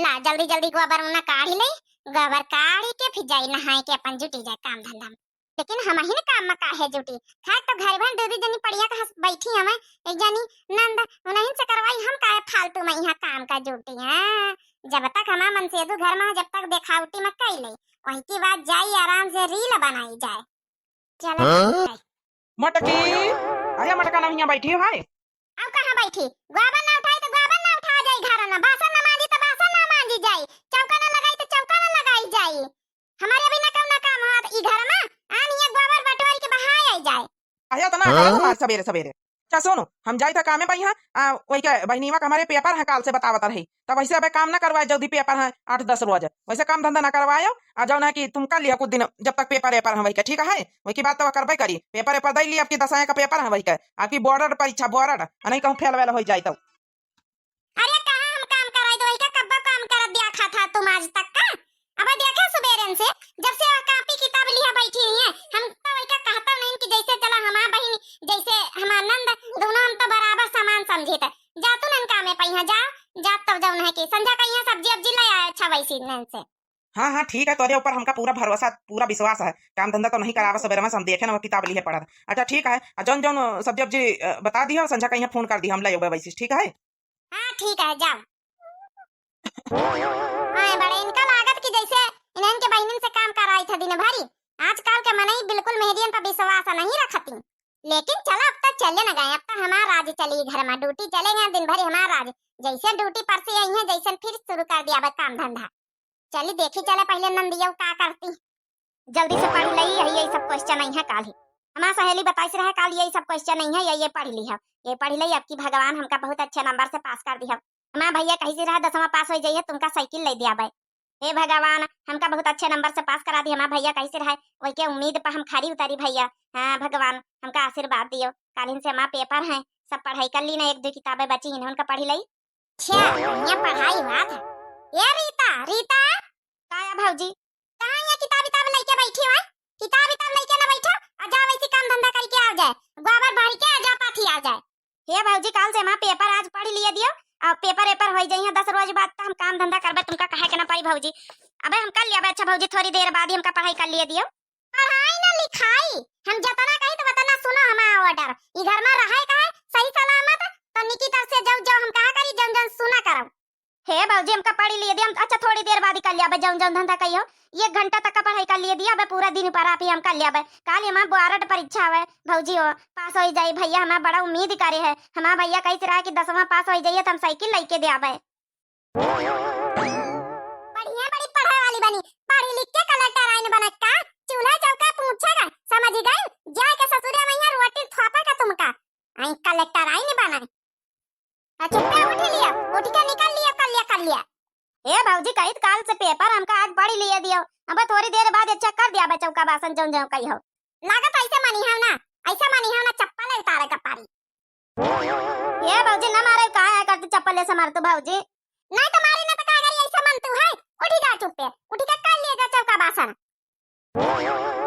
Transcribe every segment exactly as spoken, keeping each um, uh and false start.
ला, जल्दी जल्दी गोबर उना काढ़ी ले, गोबर काढ़ी के फिर जाई नहाए के अपन जुटी जाए काम धंधा में। लेकिन हमहिन काम में काहे जुटी? खाए तो घर भर दू दू जनी पड़िया के हंस बैठी हमें, एक जनी नंद उन्हीं से करवाई, हम काहे फालतू में यहाँ काम का जुटी हैं? जब तक हमार मनसेदू घर में है, जब तक देखावटी में कई ले, वही के बाद जाई आराम से रील बनाई जाए। चला हाँ? जाए। मटकी, अरे मटका ना हियाँ बैठी है। अब कहाँ बैठी? गोबर ना उठाई तो गोबर ना उठा जाई घर ना, बासन ना मांजी तो बासन ना मांजी जाई, चौका ना लगाई तो चौका ना लगाई जाई। हमारे अभी ना कौन ना काम हुआ तो ई घर में आन ये गोबर बटोर के बहाए आई जाए। अरे इतना हाँ? करे हमार सबेरे सबेरे। अच्छा सुनो, हम जाई था कामे पइहाँ, आ, वही के बहिनीवा के हमारे पेपर है काल से बतावत रही, तब वैसे अबे काम ना करवाए, जल्दी पेपर है आठ दस रोज, वैसे काम धंधा ना करवायो, आ जौन है कि तुम कर लिया कुछ दिन जब तक पेपर वेपर है वही के, ठीक है, वही की बात तो करबे करी, पेपर वेपर दे ली, आपकी दसवां का पेपर है वही के, आपकी बोर्ड परीक्षा बोर्ड, आ नहीं कहूँ फेल वेल हो जाए तो। अरे कहाँ हम काम कराई तो वही का कब्बा काम करत देखा था तुम आज तक का? अब देखे सुबेरन से, जब से वह कापी किताब लिया बैठी हुई है, हम तो वही का कहता नहीं कि जैसे चला हमार बहिन, जैसे हमार नंद, दोनों हम तो बराबर समान समझे थे। जा तू नन कामे पइहाँ, जा, जा तब जौन है कि संझा कइहाँ सब्जी अब्जी ले आए अच्छा वैसी नन से। हाँ, हाँ, ठीक है, तोरे ऊपर हमका पूरा भरोसा, पूरा विश्वास है। काम धंधा तो नहीं करावा, सबेरे में से हम देखे ना वो किताब लिए पढ़त। अच्छा, ठीक है, आ जौन जौन सब्जी अब्जी, अ, बता दिया, संझा कइहाँ फोन कर दिया, हम ले आवे वैसे, ठीक है? हाँ, ठीक है, जाओ। आए बड़े इनका लागत कि जैसे इन्हन के बहिनन से काम कराई था दिन भरी। आजकल के मनई बिल्कुल मेहरियन पर विश्वास नहीं रखती। लेकिन चला, अब तक चले न गए, अब तक हमार राज चली घर में, ड्यूटी चले गए दिन भरी हमार राज। जैसे ड्यूटी पर से आई है, जैसे फिर शुरू कर दिया बा काम धंधा। चली देखी चले पहले नंदियो का करती। जल्दी से पढ़ लई, यही, यही सब क्वेश्चन आई है काल ही। हमार सहेली बताइस रहे काल यही सब क्वेश्चन आई है, ये, ये पढ़ ली है, ये पढ़ लई, अब की भगवान हमका बहुत अच्छे नंबर से पास कर दी है। हमार भैया कही से रहा दसवां पास हो जाइए, तुमका साइकिल ले दिया भाई। हे भगवान, हमका बहुत अच्छे नंबर से पास करा दी, हमार भैया कही से रहे, वही के उम्मीद पर हम खरी उतरी भैया। हाँ भगवान, हमका आशीर्वाद दियो, कालिन से हमार पेपर है, सब पढ़ाई कर ली ना, एक दो किताबें बची इन्हें उनका पढ़ी लई। अच्छा, बढ़िया पढ़ाई हुआ था। ए रीता, रीता, का है भौजी? कहाँ ये किताब, किताब लइके बैठी हो? किताब, किताब लइके ना बैठो, आ जाओ वैसी काम धंधा करके आ जाए, गोबर भर के आ जाओ, पाथी आ जाए। हे भौजी, काल से हमार पेपर आज पढ़ लिए दियो, अब पेपर एपर हो जाइए दस रोज बाद, तो हम काम धंधा करबे, तुमका कहे के ना पड़ी भौजी। अबे हम कर लिया, अच्छा भौजी, थोड़ी देर बाद ही हमका पढ़ाई कर लिए दियो। पढ़ाई ना लिखाई, हम जतना कही तो वतना सुनो हमार order। ई घर में रहे का है, सही सलामत, तो निकी तरह से जाओ, जाओ, हम कहा करी, जौन जौन सुना करो। हे भौजी, हमका पढ़ी लिए दिया, हम अच्छा थोड़ी देर बाद ही कर लिया, अबे जौन जौन धंधा कहियो, एक घंटा तक का पढ़ाई कर लिए दिया, अबे पूरा दिन पर आप ही हम कर लिया, अबे काल हमार बोर्ड परीक्षा हवे, भौजी हो, पास हो जाई भैया, हमार बड़ा उम्मीद करे है, हमार भैया कही रहा कि दसवां पास हो जाइए तो हम साइकिल लेके दे आवे। बढ़िया, बड़ी पढ़े वाली बनी, पढ़ी लिख के कलेक्टर आइन बने का, चूल्हा चौका पूछेगा, समझ गई, जाए के ससुरे में यहाँ रोटी थोपे का तुमका, आई कलेक्टर आइन बने। आ चुप्पे उठ लिया, उठ के निकल लिया, कर लिया, कर लिया। ए भौजी, कहित काल से पेपर हमका आज पढ़ी लिए दियो, अब थोड़ी देर बाद ये चेक कर दिया बे चौका बासन जौन जौन कही हो। लागत ऐसे मनी है ना, ऐसे मनी है ना, चप्पल उतारे का पारी। ए भौजी, ना मारे, का है करती चप्पल ऐसे मार तू भौजी? नहीं तो मारी ना तो का करी, ऐसे मन तू है, उठी जा चुप्पे, उठी के कर लिए जा चौका बासन।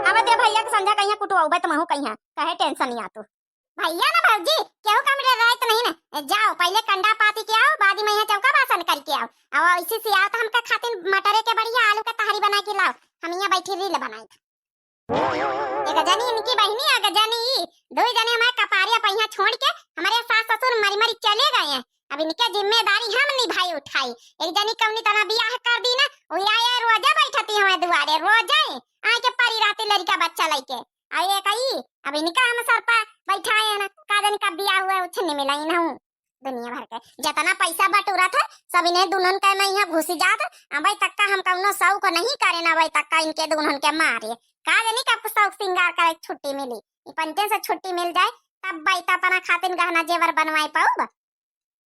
अब दे भैया के संझा कहिया कुटवाउबे तुमहू कहिया, कहे टेंशन नहीं आ तू। भैया ना भौजी, केहू का मिले रहत नहीं ना, जाओ पहले कंडा पाती के आओ, बाद में यहाँ चौका बासन करके आओ। अब ऐसे से आओ तो हमका खातिर मटरे के बढ़िया आलू के तहरी बना के लाओ, हम यहाँ बैठी रील बनाई। एक जनी इनकी बहिनी, एक जनी ई, दो जने हमारे कपारिया पहिया छोड़ के हमारे सास ससुर मरी मरी चले गए हैं। अब इनके जिम्मेदारी हम निभाई उठाई। एक जनी कौनी तरह बियाह कर दी ना, वो आए रोजे बैठती हमारे दुआरे, रोजे आए के परी राती लड़का बच्चा लेके। आ ये कही, अब इनका हम सर पर बैठाए हैं ना, का जनी कब बियाह हुआ है, उछन मिला ही ना हूँ। दुनिया भर के जतना पैसा बटोरत है, सब इन्हें दुल्हन के में यहाँ घुसी जात। अबे तक का हम कौनो शौक नहीं करे ना, अबे तक का इनके दुल्हन के मारे। का जनी कब शौक सिंगार करे छुट्टी मिली, ई पंचन से छुट्टी मिल जाए, तब बाई त अपना खातिन गहना जेवर बनवाए पाउब।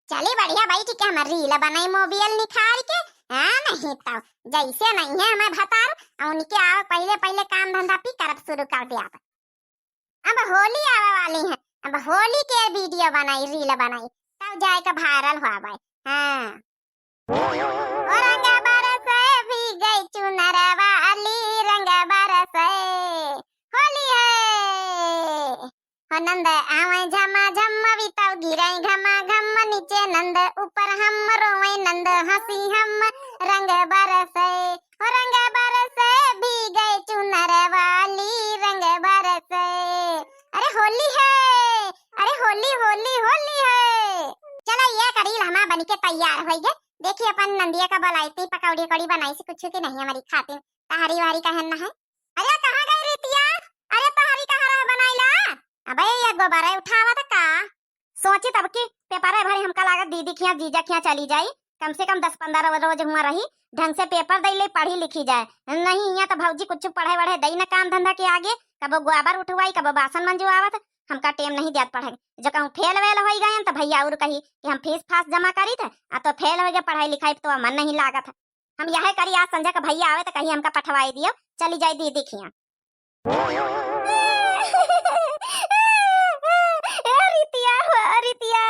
चली बढ़िया बैठ के हम रील बनाई मोबाइल निकाल के, हाँ नहीं तो जैसे नहीं है हमारे भतार, और उनके आवे पहले पहले काम धंधा भी करब शुरू कर दिया। अब होली आवे वाली है, अब होली के वीडियो बनाई, रील बनाई, तब जाए के वायरल हुआ भाई। हाँ। ओ रंग बरसे भीगे चुनर वाली, रंग बरसे, होली है। हो नंद आवे झमा झम, बिताओ गिरे घमा घम, नीचे नंद ऊपर हम, रोवे नंद हंसी हम, बरसे, हो रंग बरसे, भीगे चुनर वाली रंग बरसे। अरे होली है, अरे होली, होली, होली है। चलो ये करील हमा बनी के तैयार होई गे। देखी अपन नंदिया का बोलाई थी, पकौड़ी उकौड़ी बनाई से कुछ की नहीं हमारी खातिर। तहरी वारी कहन न है। अरे कहाँ गई रितिया? अरे तहरी कहाँ रह बनाइला? अबे ये गोबर है उठावा था का? सोची तब कि पेपर है भरी हमका लागत दीदी खिया जीजा खिया चली जाई, कम से कम दस पन्द्रह रोज हुआ रही, ढंग से पेपर दे ले, पढ़ी लिखी जाए। नहीं यहाँ तो भौजी कुछ पढ़े वढ़े दई न काम धंधा के आगे, कबो गोबर उठवाई, कबो बासन मंजवावत, हमका टेम नहीं दियात पढ़े। जो कहूँ फेल वेल होई गए तो भैया और कही कि हम फीस फास जमा करी थे, आ तो फेल हो गए, पढ़ाई लिखाई तो मन नहीं लागत है। हम यह करी आज संझा का भैया आवे तो कहीं हमका पठवाई दियो, चली जाई दीदी खिया। ए रितिया हो, रितिया।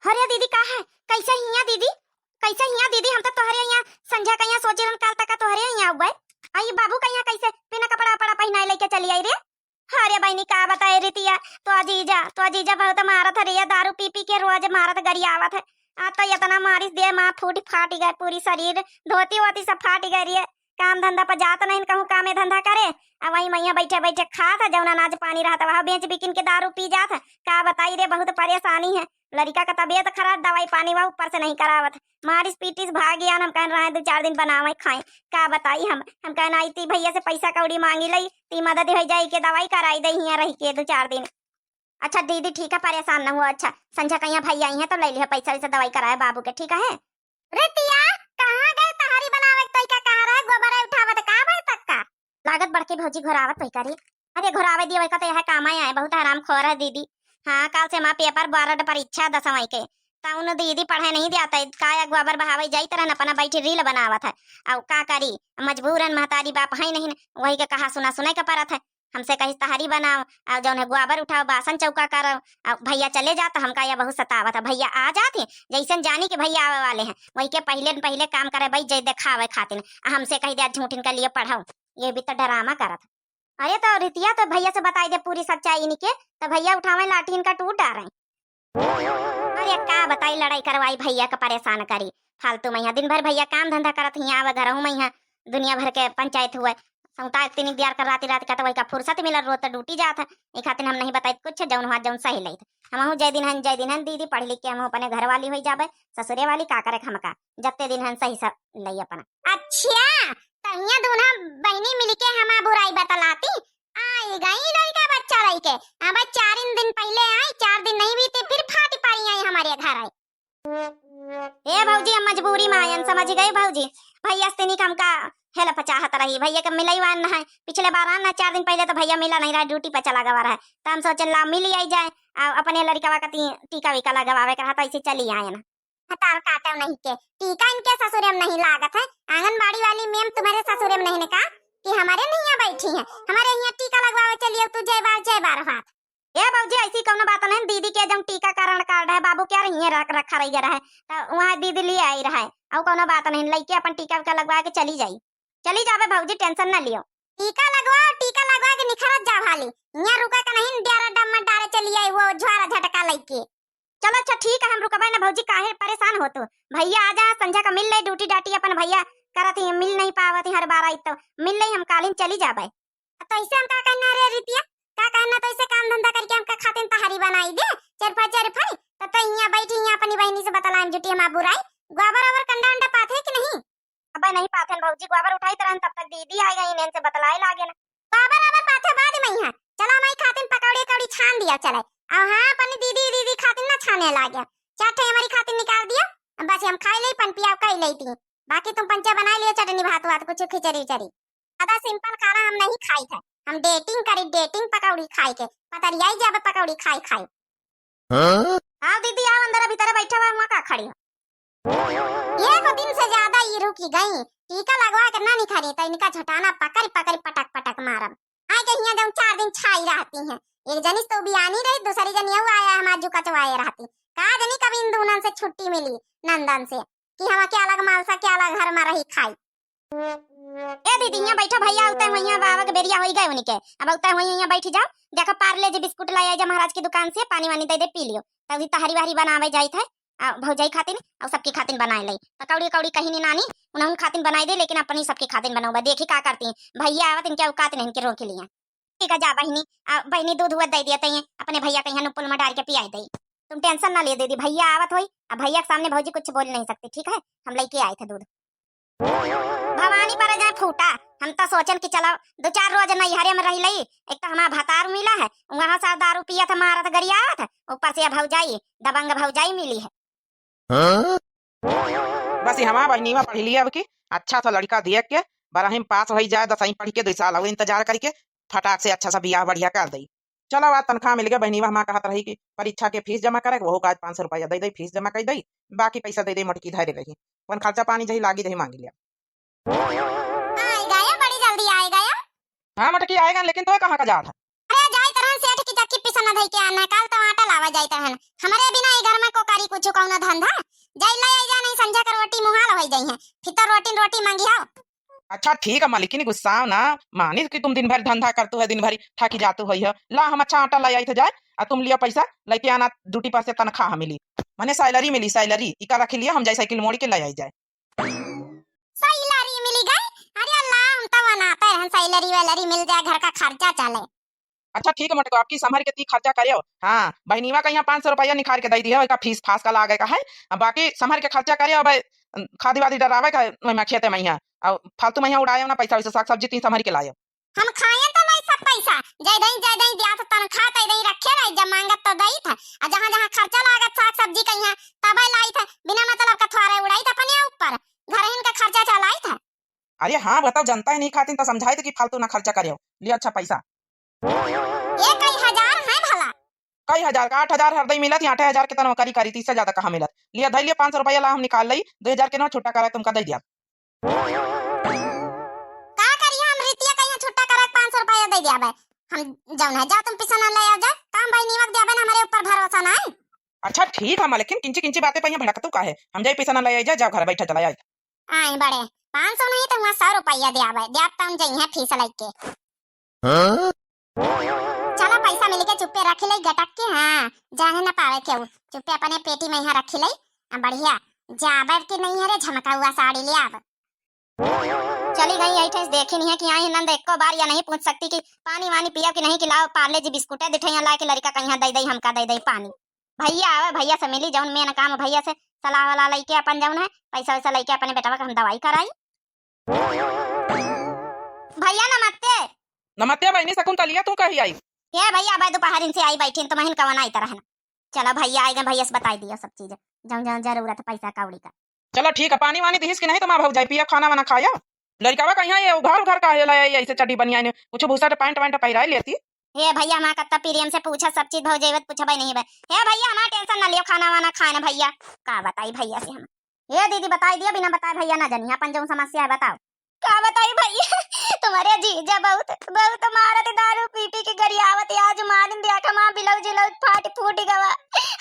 अरे दीदी का है? कैसे हिया दीदी? कैसे हिया दीदी? हम तो तोहरे यहाँ संझा का यहाँ सोचे रहन काल तक का तोहरे यहाँ आउबे। आई बाबू का यहाँ कैसे बिना कपड़ा वपड़ा पहनाए लेके चली आई रे? अरे बहनी का बताए रितिया, तो जीजा, तो जीजा बहुत मारत है रे, दारू पी पी के रोज मारत गरियावत है। आ तो इतना मारिस दिए माँ फूट फाट गए पूरी शरीर, धोती वोती सब फाट गए रे। काम धंधा पर जात नहीं कहूँ कामे धंधा करे, आ वही मैया बैठे बैठे खात है, जौन अनाज पानी रहत वह बेच बिकिन के दारू पी जात है। का बताई रे बहुत परेशानी है, लड़का का तबीयत खराब, दवाई पानी वह ऊपर से नहीं करावत। मारिस पीटिस भाग गया, हम कहन रहे दो चार दिन बनावे खाए। का बताई हम, हम कहन आई ती भैया से पैसा कौड़ी मांगी लई, ती मदद हो जाई के दवाई कराई दे हियां रही के दो चार दिन। अच्छा दीदी ठीक है, परेशान न हुआ। अच्छा संझा कहिया भैया आई है तो ले लिया पैसा वैसा दवाई कराए बाबू के, ठीक है? रितिया, कहाँ गए तहरी बनावे के तरीका कहाँ रहे, गोबर उठावत का भर तक का? लागत बड़की भौजी घोरावत वही करी। अरे घोरावे दिए वही का तो यह काम आए, बहुत हराम खोर है दीदी। हाँ काल से माँ पेपर बारह परीक्षा दसवीं के, तउन दीदी पढ़े नहीं दिया तई, काय गोबर बहावे जाइत रहन, अपना बैठी रील बनावत है। अउ का करी, मजबूरन महतारी बाप है नहीं, वही के कहा सुना सुने के परत है। हमसे कहिस तहरी बनाओ, अउ जौन है गोबर उठाओ, बासन चौका करो, अउ भैया चले जात, हमका यह बहुत सतावत है। भैया आ जात ही, जैसन जानी कि भैया आवे वाले हैं, वही के पहले न पहले काम करे भाई, जय देखावे खातिर, आ हमसे कहि दे झूठिन के लिए पढ़ाओ, ये भी तो डरामा करत है। अरे तो रितिया तो भैया से बताई दे पूरी सच्चाई इनके, तो भैया उठावे लाठी इनका टूट डारे। अरे का बताई, लड़ाई करवाई भैया का परेशान करी। फालतू में यहाँ दिन भर भैया काम धंधा करत हियाँ आवे घरहू में यहाँ दुनिया भर के पंचायत हुए। सौता एक तीन दियार कर राती रात का तो वही का फुर्सत मिलल, रोज तो ड्यूटी जात है। ई खातिर हम नहीं बताई कुछ, जौन हुआ जौन सही लई। हमहू जय दिन हन, जय दिन हन दीदी, पढ़ लिख के हम अपने घर वाली हो जाबे, ससुरे वाली का करे हमका, जत्ते दिन हन सही सब लई अपना। अच्छा, तहिया दूल्हा बहिनी मिलके हमार बुराई बतलाती। आई गई लड़का बच्चा लइके। अब चार दिन पहले आई, चार दिन नहीं बीते, फिर फाटी पारी आई हमारे घर आई। ए भौजी, हम मजबूरी में आयन, समझ गए भौजी। भैया से तनिक हमका हेल्प चाहत रही, भैया के मिलई वान है। पिछले बार आन ना, चार दिन पहले तो भैया मिला नहीं रहा, ड्यूटी पे चला गवा रहा। तो हम सोचे ला मिल आई जाए, आ अपने लड़का का ती-, टीका वीका लगवावे के रहा, तो ऐसे चली आयन। हतार काटो नहीं के, टीका इनके ससुरे में नहीं लागत है। आंगनबाड़ी वाली मैम तुम्हारे ससुरे में नहीं ने का कि हमारे नहीं यहाँ बैठी है, हमारे यहाँ टीका लगवावे चलिए तू जय बार जय बार हाथ। ए बाबूजी, ऐसी कौनो बात नहीं, दीदी के जब टीकाकरण कार्ड है बाबू क्या रही है रख, रखा रही रहा है, तो वहाँ दीदी लिए आई रहा है, और कौनो बात नहीं, लइके अपन टीका वीका लगवा के चली जाई। चली जाबे भौजी, टेंशन ना लियो। टीका लगवाओ, टीका लगवा के निखरत जाओ हाली। यहाँ रुका के नहीं, डारा डम्मा डारे चली आई वो झोरा झटका लइके। चलो अच्छा ठीक है, हम रुकबे ना भौजी, काहे परेशान हो तू? भैया आ जा, संझा का मिल ले, ड्यूटी डाटी अपन भैया करत ही, मिल नहीं पावत ही, हर बार आई तो मिल ले, हम कालिन चली जाबे। तो ऐसे हम का कहना रे रितिया, का कहना, तो ऐसे काम धंधा करके हमका खातिन तहारी बनाई दे, चरफा चरफा, तो, तो यहाँ बैठी यहाँ अपनी बहनी से बतलान जुटी हम बुराई, गोबर ओबर कंडा अंडा पाथे कि नहीं? अबे नहीं पाथन भौजी, गोबर उठाई तरहन तब तक दीदी आ गई, इनसे बतलाए लागे ना। गोबर ओबर पाथे बाद में यहाँ, चला हमारी खातिन पकौड़ी कौड़ी छान दिया चले। और हाँ, अपनी दीदी, दीदी खातिन ना छाने लागे, चार ठे हमारी खातिन निकाल दिया, बस हम खाई ले, पन पिया कई लेती, बाकी तुम पंचे बना लियो, चटनी भात वात, कुछ खिचड़ी उचड़ी। ज्यादा सिंपल खाना हम नहीं खाई थे, हम डेटिंग करी, डेटिंग पकौड़ी खाई के, पतरियाई जाबे पकौड़ी खाई खाई। हाँ? आओ दीदी, आओ अंदर, भीतर बैठा हुआ, वहाँ का खड़ी हो? ये को दिन से ज्यादा ये रुकी गई, टीका लगवा के ना निखरी, तो इनका झटाना पकड़ पकड़ पटक पटक मारम। आए के हियाँ जौन चार दिन छाई रहती हैं, एक जनी तो बियानी रही, दूसरी जनी वो आया हमार जुका चुआए रहती। का जनी कब इन दूनन से छुट्टी मिली नंदन से, कि हम क्या अलग मालसा, क्या अलग घर में रही खाई। ए दीदी, यहाँ बैठो, भैया उते वहीं बाबा के बेरिया होई गए उनके। अब उते वहीं यहाँ बैठी जाओ, देखो पार्ले जी बिस्कुट लाई आई जा महाराज की दुकान से, पानी वानी दे दे, पी लियो। तब तहरी वहरी बनावे जाइत है। आ, भौजाई खातिन अउ सबकी खातिन बनाए लई। पकौड़ी उकौड़ी कहीं नहीं नानी, उन्हन खातिन बनाए दे, लेकिन अपनी सबकी खातिन बनउबे। देखी का करती हैं, भइया आवत, इनके औकात नहीं, इनके रोक लिया। ठीक है, जा बहिनी, आ, बहिनी दूध हुआ दे दिया तइए, अपने भइया कहिया नुपुल में डार के पियाए दे। तुम tension ना लियो दीदी, भइया आवत होई, अब भइया के सामने भौजी कुछ बोल नहीं सकती, ठीक है? हम लइके आए थे दूध। भवानी पर जाए फूटा, हम तो सोचन कि चलो दो चार रोज नैहरे में रह लई, एक तो हमारा भतार मिला है, वहाँ से दारू पिया था, मारा था, गरियावा था, ऊपर से ये भौजाई, दबंग भौजाई मिली है। हाँ? बस ये हमार बहिनीवा पढ़ लिया अब की, अच्छा सा लड़का देख के, बारहवीं पास होई जाए, दसवीं पढ़ के, दो साल और इंतजार करके, फटाक से अच्छा सा बियाह बढ़िया कर दई। चलो, आज तनख्वाह मिल गया, बहिनीवा हमार कहत रही कि परीक्षा के फीस जमा करे, वहू का आज पाँच सौ रुपया दे दई, फीस जमा कर दई, बाकी पैसा दे दई, मोटकी धरे रही, अपन खर्चा पानी जही लागी, जही मांगी लिया। आए गया, बड़ी जल्दी आए गया। हाँ मोटकी, आएगा, लेकिन तो कहाँ का जात है? अरे, जाइत रहन सेठ की चक्की पिसना धई के आना, काल तो आटा लावा जाइत रहन। हमरे बिना ई घर में कोकारी कुछ कौनो धंधा? जाई ले आई जा, नहीं संझा के रोटी मुहाल होई जाई है। फिर तो रोटी, रोटी मांगी हो। अच्छा ठीक है मालकिन, गुस्साओ ना। मानित कि तुम दिन भर धंधा करतू है, दिन भर थकी जातू है। ला हम अच्छा आटा ले आई थे जाए, आ तुम लियो पैसा, लेके आना, ड्यूटी पर से तनख्वाह मिली, माने सैलरी मिली, सैलरी। इका रख लिया, हम जाए साइकिल मोड़ के ले आई जाए। सैलरी मिली गई? अरे अल्लाह, हम तो बनाते हैं सैलरी वैलरी मिल जाए, घर का खर्चा चले। अच्छा ठीक है मोटको, आपकी संभर के ती खर्चा करियो। हाँ, बहिनीवा का यहाँ पाँच सौ रुपया निकाल के दे दिया, ओका फीस फास का लागे का है। अब बाकी संभर के खर्चा करियो, अब खादी वादी डरावे का है, ओइमा खेते में यहाँ, और फालतू में यहाँ उड़ायो ना पैसा वैसा, साग सब्जी ती संभर के लायो। हम खाएं तो नहीं सब पैसा, जय दई, जय दई, दिया तो तनख्वाह तय दई रखे रही, जब मांगत तो दई था, आ जहाँ जहाँ खर्चा लागत साग सब्जी कहीं है, तबे लाई था, बिना मतलब का थोड़े उड़ाई था अपने ऊपर, घर इनका खर्चा चलाई था। अरे हाँ, बताओ, जनता ही नहीं खातिन तो समझाई थी कि फालतू ना खर्चा करियो, लियो अच्छा पैसा। ये कई हजार है भला? कई हजार का, आठ हजार हर दई मिलत, आठ हजार के तनवा करी करी, तीस से ज्यादा कहाँ मिलत। लिया धई लिया, पाँच सौ रुपया ला, हम निकाल लई, दो हजार के ना छुट्टा करा, तुमका दे दिया। का करिया, हम रितिया कहिया छुट्टा करत पाँच सौ रुपया दे दिया बे। हम जौन है, जा तुम पिसना ले आओ, जा। काम भाई नीमक दिया बे ना, हमारे ऊपर भरोसा ना है। अच्छा ठीक है मालकिन, किंची किंची बातें पहिया भड़कतू का है? हम जाई पिसना ले आई, जा, जाओ घर बैठा चला आई। आई बड़े, पाँच सौ नहीं तो वहाँ सौ रुपया दिया बे, दिया तब जइहे फीस लेके। हाँ? चला पैसा मिल के चुप्पे रख ले गटक के, हाँ, जाने न पावे केहू। चुप्पे अपने पेटी में यहाँ रख ले, आ बढ़िया जाबर के नहीं है रे झमका हुआ साड़ी ले आब। चली गई यही ठेस देखी नहीं है कि आई नंद एको बार या नहीं पूछ सकती कि पानी वानी पिया कि नहीं, कि लाओ पार्ले जी बिस्कुटे दिठैया ला के लड़का कहीं दे दे, हमका दे दे पानी। भैया आवे, भैया से मिली, जौन मेन काम भैया से सलाह वाला लेके अपन जौन है पैसा वैसा लेके अपने बेटवा का हम दवाई कराई। भैया नमस्ते। नमस्ते बहनी शकुंतलिया, तू कही आई? हे भैया, अबे दोपहरिन से आई बैठिन, तो महीन कवन आई तरह ना। चलो भैया आई गए, भैया से बताई दिया सब चीज, जौन जौन जरूरत है पैसा कौड़ी का। चलो ठीक है, पानी वानी दिहिस कि नहीं तुम्हारा भौजाई, पिया खाना वाना खाया? लड़कावा कहीं ये उघार उघार का है, लाया ऐसे चड्डी बनियान, कुछ भूसा पैंट वैंट पहिराई लेती। हे भैया, हमार कत्ता प्रेम से पूछा सब चीज, भौजैवत पूछबे नहीं बे। हे भैया, हमार tension ना लियो, खाना वाना खाए ना भैया। का बताई भैया से हम? हे दीदी, बताई दिया, बिना बताए भैया ना जानिए, अपन जौन समस्या है बताओ। का बताई भैया, तुम्हारे जीजा बहुत, बहुत मारत, दारू पी पी के गरियावत, आज मारिन दिया के माँ ब्लाउज उलाउज फाट फूट गवा।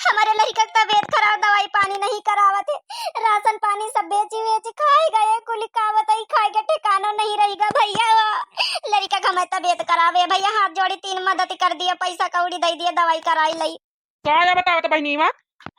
हमारे लड़का के तबीयत खराब, दवाई पानी नहीं करावत है, राशन पानी सब बेची वेची खाए गए, कुल का बताई, खाए के ठिकानो नहीं रही गा भैया। लड़का के हमारे तबीयत खराब है भैया, हाथ जोड़ी तीन मदद कर दिए, पैसा कौड़ी दे दिए, दवाई कराई लई। का या बतावत बहिनीवा?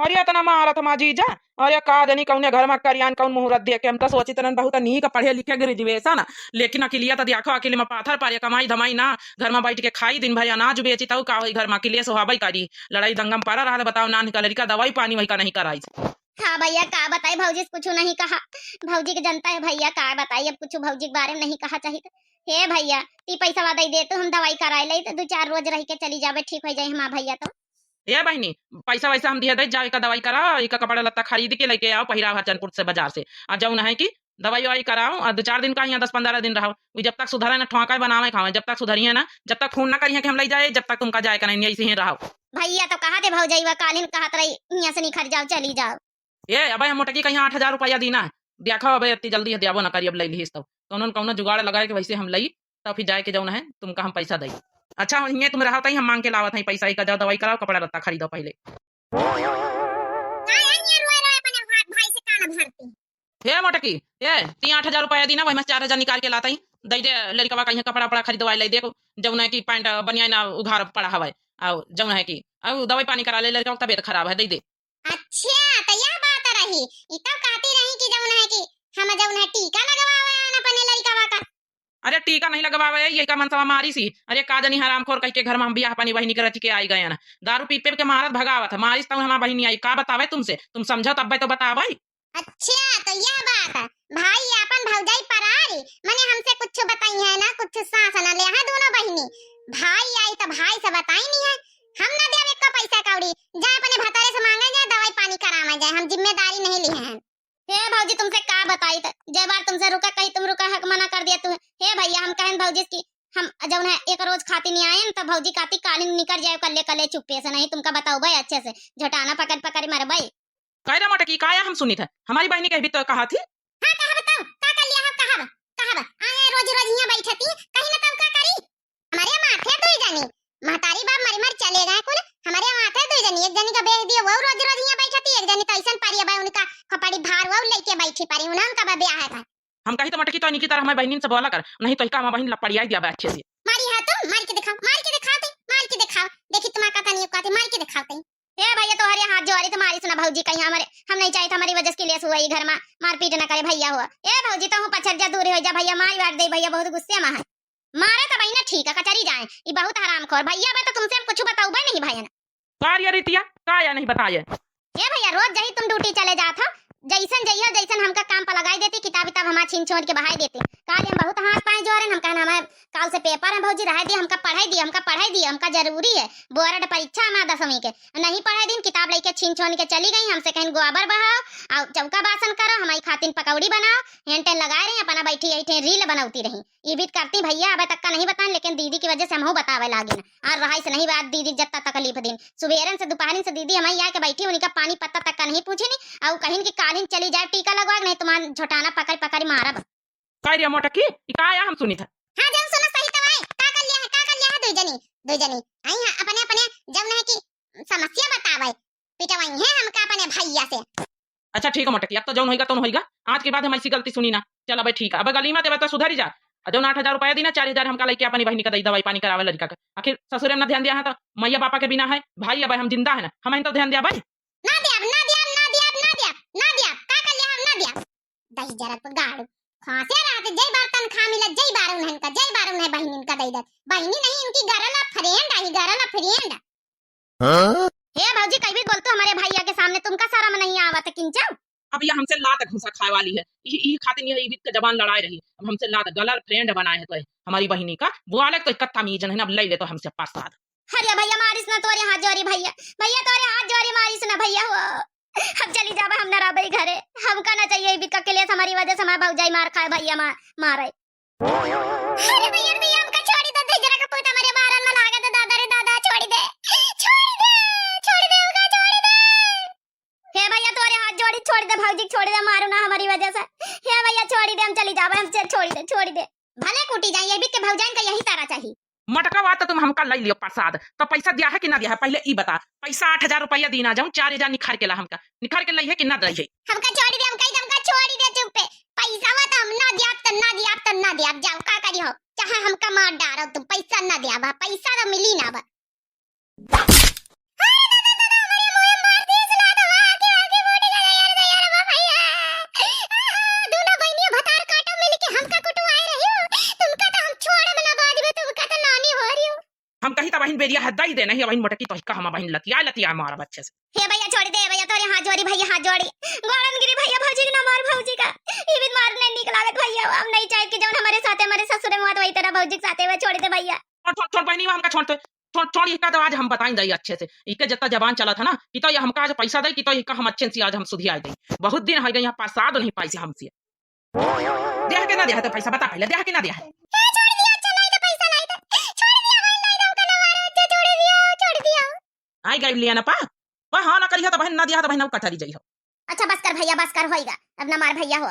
अरे इतना मारत मा जीजा, अरे का जानी कौने घर मा करियान कौन मुहूर्त देखे, हम तो सोचित रहन बहुत नीक पढ़े लिखे graduation, लेकिन अकिलिया तो देखो अकिल मा पाथर पारे, कमाई धमाई ना, घर मा बैठ के खाई दिन भर अनाज बेची, तऊ का होई घर मा अकिलिया सोहाबई करी, लड़ाई दंगम पड़ा रहा। बताओ नान का लड़का दवाई पानी वही का नहीं कराई। हाँ भैया, का बताई, भौजी से कुछ नहीं कहा। भौजी के जनता है भैया, का बताई, अब कुछ भौजी के बारे में नहीं कहा चाहिए। हे भैया, ती पैसा दे दे तो हम दवाई कराए ले, तो दो चार रोज रह के चली जाबे, ठीक हो जाए हमार भैया तो। ए बहिनी, पैसा वैसा हम दिया दे, जाओ इका दवाई कराओ, इका कपड़ा लत्ता खरीद के लेके आओ, पहिराव हरचनपुर से बाजार से। आ जौन है कि दवाई ववाई कराओ, आ दो चार दिन का यहाँ दस पन्द्रह दिन रहो। उ जब तक सुधरे ना, ठोंका बनावे खावे, जब तक सुधरिए ना, जब तक फोन ना करिए कि हम ले जाए, जब तक तुमका जाए का नहीं, ऐसे ही रहो। भैया तो कहा थे भौजैवा, कालिन कहत रही, यहाँ से निखर जाओ, चली जाओ। ए, अबे हम मोटकी कहीं आठ हजार रुपया दीना है। देखो अबे इतनी जल्दी है, देबो ना करी, अब ले लिहिस तो। कौनो न कौनो जुगाड़ लगाए के वैसे हम लई, तब फिर जाए के जौन है, तुमका हम पैसा दई। अच्छा, हिये तुम रहो, तई हम मांग के लावत हई पैसा, इका जाओ दवाई कराओ, कपड़ा लत्ता खरीदो पहले। का यार ये रोए रोए अपने भा-, भाई से कान भरती? हे मोटकी, ए, ती आठ हजार रुपया दीना, वही में चार हजार निकाल के लाता ही, दई दे, लड़कवा कहीं कपड़ा वपड़ा खरीदवाए ले, देखो, जौन है कि पैंट बनियान ना उघार पड़ा हवाए, और जौन है कि, और दवाई पानी करा ले, लड़का तबीयत खराब है, दई दे। अच्छा, त यह बात रही। ई तब कहती रही कि जउन है कि हम जउन है टीका लगवावे आन अपने लड़िकवा का। अरे टीका नहीं लगवावे, यही का मनसवा मारिस ही। अरे का जनी हरामखोर कहिके घर मा हम बियाह पानी बहिनी के रचिके आइ गएन। दारू पी पी के मारत भगावत है, मारिस तउ हमार बहिनी आई, का बतावे तुमसे, तुम समझो तब्बे तो बतावे। अच्छा, त यह बात है। भाई आपन भौजाई परारी, मने हमसे कुछ बताई है ना, कुछ सास ना ले है दोनों बहिनी। भाई आई त भाई से बताई नहीं है, हम ना देब एको पैसा कौड़ी, जाए अपने भतारे से मांगे जाए, दवाई पानी करावे जाए, हम जिम्मेदारी नहीं लिए हैं। हे भौजी, तुमसे का बताई त, जे बार तुमसे रुका कही तुम रुका हक मना कर दिया तू। हे भैया, हम कहन भौजी कि हम जउन है एक रोज खाती नहीं आएन, त भौजी कहती काली निकर जाए कल्ले कल्ले चुप्पे से, नहीं तुमका बताउबे अच्छे से, झोटाना पकड़ पकड़ मरबे। कह रे मोटकी, का या हम सुनित है? हमारी बहिनी के भी तो कहा थी। हाँ, कहा बताओ, का कर लिया है, कहा बा, कहा बा? आए रोज रोज हियां बैठती, कहीं ना तब का करी? हमरे माथे दुई जनी, महतारी बाप मरी मर चले गए कुल, हमरे माथे दुई जनी, एक जनी का बेह दिए, वो रोज रोज हियां बैठती, एक जनी तो ऐसन परी बा उनका खोपड़ी भार, वो लेके बैठी परी, उन्हें उनका बा ब्याह है का? हम कही तो मोटकी तो इनकी तरह हमारी बहिनी से बोला कर, नहीं तो इका हमारी बहिन लपड़ियाई दिया बा अच्छे से। मारी है तुम, मार के दिखाओ, मार के दिखाओ ते, मार के दिखाओ, देखी तुम्हारा कथा नहीं कहते, मार के दिखाओ ते। ए भैया, तोहरे हाथ जोड़ी, तुम्हारी सुना भौजी कहीं हमारे, हम नहीं चाहित हमारी वजह से क्लेश हुआ ई घर मा, मारपीट ना करे भैया हो। ए भौजी, तोहू पछर जा, दूर हो जा भैया, मारी वार दे भैया, बहुत गुस्से मा है। मारे तो बहिना ठीक है, कचरी जाए, ई बहुत हरामखोर भैया बा, तो तुमसे हम कुछ बताउबे नहीं भैया ना। का रे रितिया, का या नहीं बताए? ए भैया, रोज जही तुम ड्यूटी चले जात हो, जैसन जइहो, जैसन हमका काम पर लगाई देती, किताब विताब हमार छीन छोड़ के बहाई देती। काल हम बहुत हाथ पाए जोरेन, हम कहन हमारे काल से पेपर है भौजी, रहे दिया, हमका पढ़ाई दिया, हमका पढ़ाई दिया, हमका जरूरी है, बोर्ड परीक्षा हमार दसवीं के। नहीं पढ़ाई दिन, किताब लेके छीन छोड़ के चली गई, हमसे कहीं गोबर बहाओ, और चौका बासन करो, हमारी खातिन पकौड़ी बनाओ, हेन टेन लगाए रही, अपना बैठी यही ठे रील बनौती रही। ई बीत करती भैया, अबे तक का नहीं बताएन, लेकिन दीदी की वजह से हमहू बतावे लागिन। और रहाई से नहीं बात, दीदी जत्ता तकलीफ दिन। सुबेरन से, दोपहरन से दीदी हमारी आके बैठी, उनका पानी पत्ता तक का नहीं पूछी नहीं। और कहिन कि कालिन चली जाए टीका लगवा, नहीं तुम्हार झोटाना पकड़ पकड़ मारब। का रे मोटकी, ई का या हम सुनित है? हाँ, जौन सुना सही तब आए। का कर लिया है, का कर लिया है दुई जनी, दुई जनी? आई हाँ, अपने, अपने जौन है कि समस्या बतावे, पिटवाई है हमका अपने भैया से। अच्छा ठीक है मोटकी, अब तो जौन होइगा तौन होइगा, आज के बाद हम ऐसी गलती सुनी ना। चल अबे ठीक है, अब गली में तेरे तो सुधरी जा। और जौन आठ हजार रुपया दी ना, चार हजार हमका लेके अपनी बहिनी का दई, दवाई पानी करावे लड़का का। आखिर ससुरे में ना ध्यान दिया है तो मैया बापा के बिना है, भाई अब हम जिंदा है ना, हम तो ध्यान दिया भाई। ना दिया, ना दिया, ना दिया, ना दिया, का कर लिया हम ना दिया। दही जरा गाड़ू। खांसे रहते, जय बार तनखा मिला, जय बार उन्हन का, जय बार उन्हें बहिनी इनका दई दत। बहिनी नहीं, इनकी गरल फ्रेंड आई, गरल फ्रेंड। हाँ? हे भौजी, कई भी बोलतो हमारे भैया के सामने, तुमका शर्म नहीं आवत किंचन? अब यह हमसे लात घूंसा खाए वाली है, यही, यही खातिर यह इबित के जबान लड़ाए रही। अब हमसे लात गलर फ्रेंड बनाए है तो है हमारी बहिनी का, वो अलग तो इक्का तमीज नहीं, अब ले ले तो हमसे प्रसाद। अरे भैया मारिस ना, तोरे हाथ जोड़ी भैया, भैया तोरे हाथ जोड़ी, मारिस ना भैया हो। हम चली जाबे, हम ना रहबे घरे, हमका ना चाहिए इबित का क्लेश, हमारी वजह से हमार भौजाई मार खाए भैया, मार मारे। अरे भैया, भैया, हमका छोड़ी दे, दहिजरा का पूत हमरे मारन में लागत है, दादा रे दादा, छोड़ी दे, छोड़ी दे, छोड़ी दे, हमका छोड़ी दे। हे भैया, तोरे हाथ जोड़ी, छोड़ी दे, भौजी छोड़ी दे, मारो ना हमारी वजह से। हे भैया, छोड़ी दे, हम चली जाबे, हम से छोड़ी दे, छोड़ी दे। भले कूटी जाए, ये भी के भौजाइन का यही तारा चाहिए। मटका बात तो तुम हमका लई लियो प्रसाद, तो पैसा दिया है कि ना दिया है, पहले ई बता। पैसा आठ हजार रुपया दीना जाऊं, चार हजार निखार के ला हमका, निखार के लई है कि ना दई है? हमका छोड़ी दे, हमका, हमका छोड़ी दे, चुप पे। पैसा वा तो हम ना दिया, तो ना दिया, तो ना दिया, जाओ का करी हो, चाहे हमका मार डारो तुम, पैसा ना दिया बा, पैसा तो मिली ना बा। अरे दादा, दादा, हमरे मुंह में मार दिए, सुना दो, आगे, आगे, बूढ़ी का यार, यार, बा भैया। आहा, दोनों बहनिया भतार काटो मिल के हमका कुटवाए रही हो, तुमका तो हम छोड़ब ना, बाद में तुमका तो नानी हो रही हो। हम कही त बहिन बेरिया है, दई दे, नहीं बहिन मोटकी, तो हिका हम बहिन लतिया, लतिया मारब अच्छे से। हे भैया छोड़ी दे भैया, तोरे हाथ जोड़ी भैया, हाथ जोड़ी, गोड़न गिरी भैया, भौजी के ना मार, भौजी का, ये भी मार नहीं निक लागत भैया, हम नहीं चाहित कि जौन हमारे साथे, हमारे ससुरे में हुआ तो वही तरह भौजी के साथे हुआ, छोड़ी दे भैया। छोड़, छोड़, छोड़ बहिनी, हमका छोड़ तो, छोड़, छोड़, इका तो आज हम बताइन जाई अच्छे से। इके जितना जबान चला था ना, कि तो ये हमका आज पैसा दे, कि तो इका हम अच्छे से आज हम सुधिया दे। बहुत दिन हो गए यहाँ प्रसाद नहीं पाई से हमसे। देह के ना देह तो पैसा बता पहले, देह के ना देह। ए, छोड़ दिया, अच्छा लाई तो पैसा लाई तो। छोड़ दिया, हां लाई तो, उनका ना मारो, अच्छा छोड़ दिया, छोड़ दिया। आई गई लिया ना पा। वह हाँ ना करिया तो बहन ना दिया तो बहन अब कटरी जाई हो। अच्छा बस कर भैया, बस कर, होइगा। अब ना मार भैया हो।